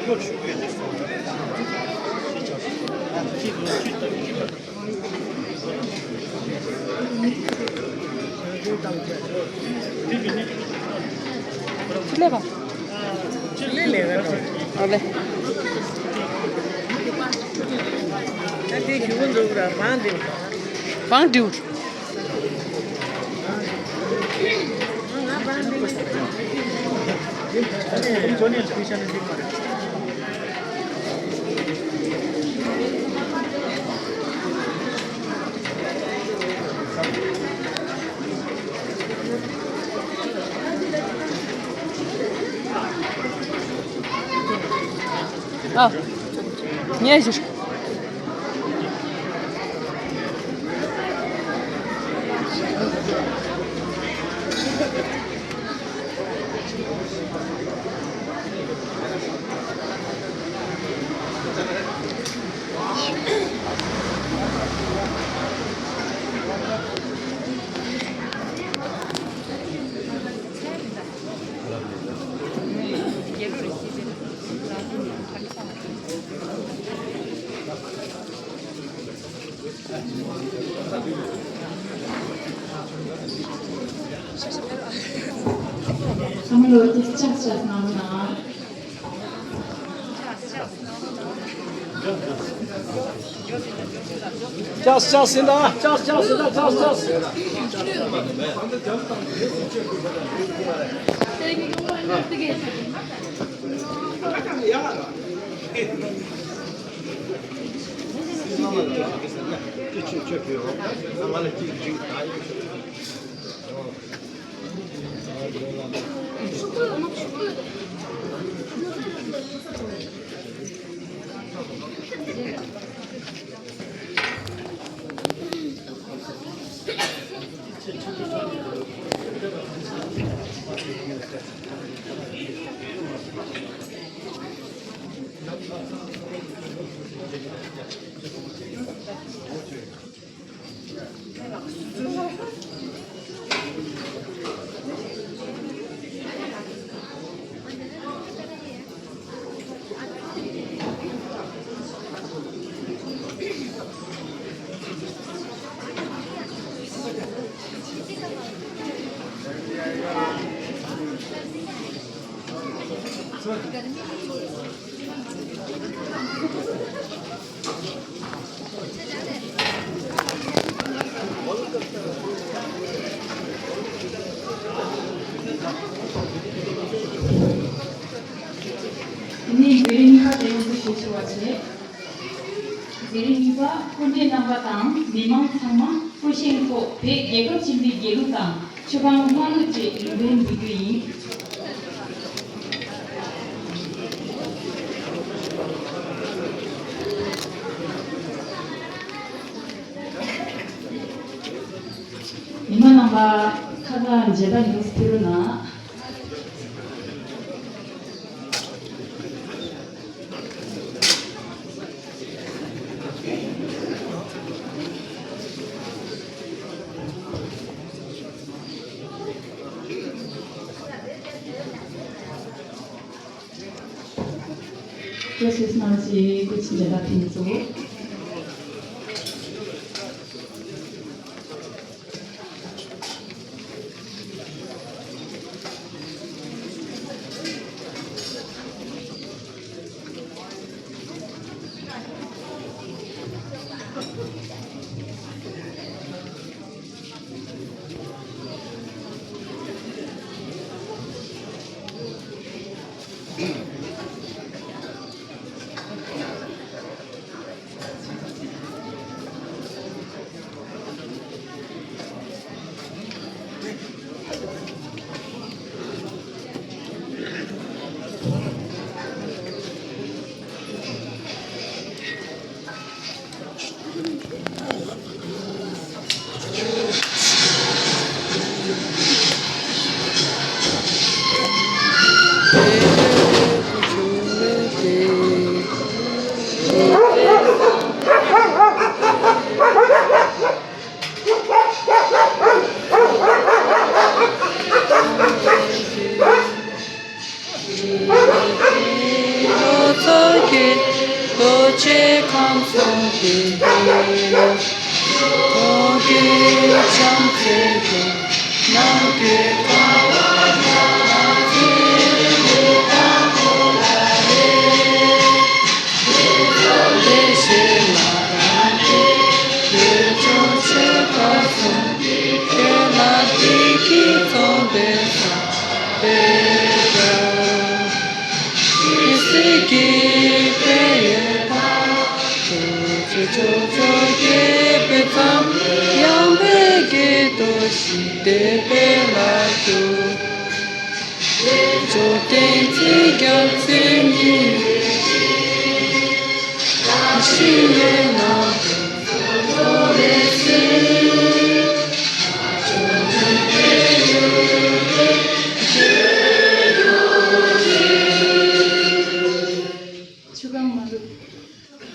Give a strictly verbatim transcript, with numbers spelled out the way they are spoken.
ཆུ་ལེ་བ། ཆུ་ལེ་ལེ་བ་ཏོ། ཨ་ལེ། ད་དེ་ཞུ་གི་འདུག་ར་བང་འདིའུ། བང་འདིའུ། ཨ། ཉལ་ཞིག་བསམ་བློ་དེ་ཆག་ཆག་གནང་ན། ལྕགས་ལྕགས་ཟིན་ད། ལྕགས་ལྕགས་ཟིན་ད། ལྕགས་ལྕགས་ཟིན། དེ་ནས་བོད་རིགས་གཉིས་པ་དེ་ཡོང་དུ་ཞུ་ཞུ་བ་བྱས། དེ་རིང་གཉིས་པ་སྐུ་མགྲོན་རྣམ་པ་དང་མི་མང་ཚང་མ་སྐུ་བཞེངས་ཐོག་བོད་རྒྱལ་ཁབ་ཆེན་པོའི་རྒྱལ་གླུ་དང་ཆབ་འབངས་དམངས་གླུ་བཅས་ལུང་འདྲེན་འབུལ་རྒྱུ་ཡིན། མི་མང་རྣམ་པ་ཁ་ཁ་མཇལ་དར་འདུག་ཕུལ་རོགས་གནང་། བཀྲ་ཤིས་གནང་ཞེས་སྐུ་མཁྱེན་མཇལ་དར་ཕུལ་ཚུལ། ཆེ་ཁམས་གསུམ་གྱི་ཐོག་གི་བྱམས་བརྩེ་དེ། ནམ་མཁའི་ཁམས་ལ་ཡང་ཚེ་འདི་དང་པོ་ལ་རེ། ལེགས་བཤད་ལ་དང་དེ་ལས་ཀྱང་ཆེ་ཁམས་གསུམ་གྱི་ཁྱེད་ལ་བདེ་སྐྱིད་འཚམས་པའི་བསམ་པའི་བཀྲ། ཇི་སྲིད་ཀྱི་དཔལ་ཡོན་དང་། ཕྱོགས་བཅུའི་ཕྱོགས་བཅུར་རྒྱས་པའི་མཚམས། ཡངས་པའི་དཀྱིལ་དུ་ཞི་བདེ་སྤེལ་ལ་གྱུར། བཅོམ་ལྡན་འདས་ཀྱང་ཚེ་ཉིད་ཡོད་ཅིང་། བདག་གཞན་ཡོད་ན་དེ་ཚོ་ལེགས་སོ། བཅོམ་ལྡན་འདས་ཡོད་དེ་ཆོས་ཡོད་ཅིང་། ཆུ་གང་མ་ལུག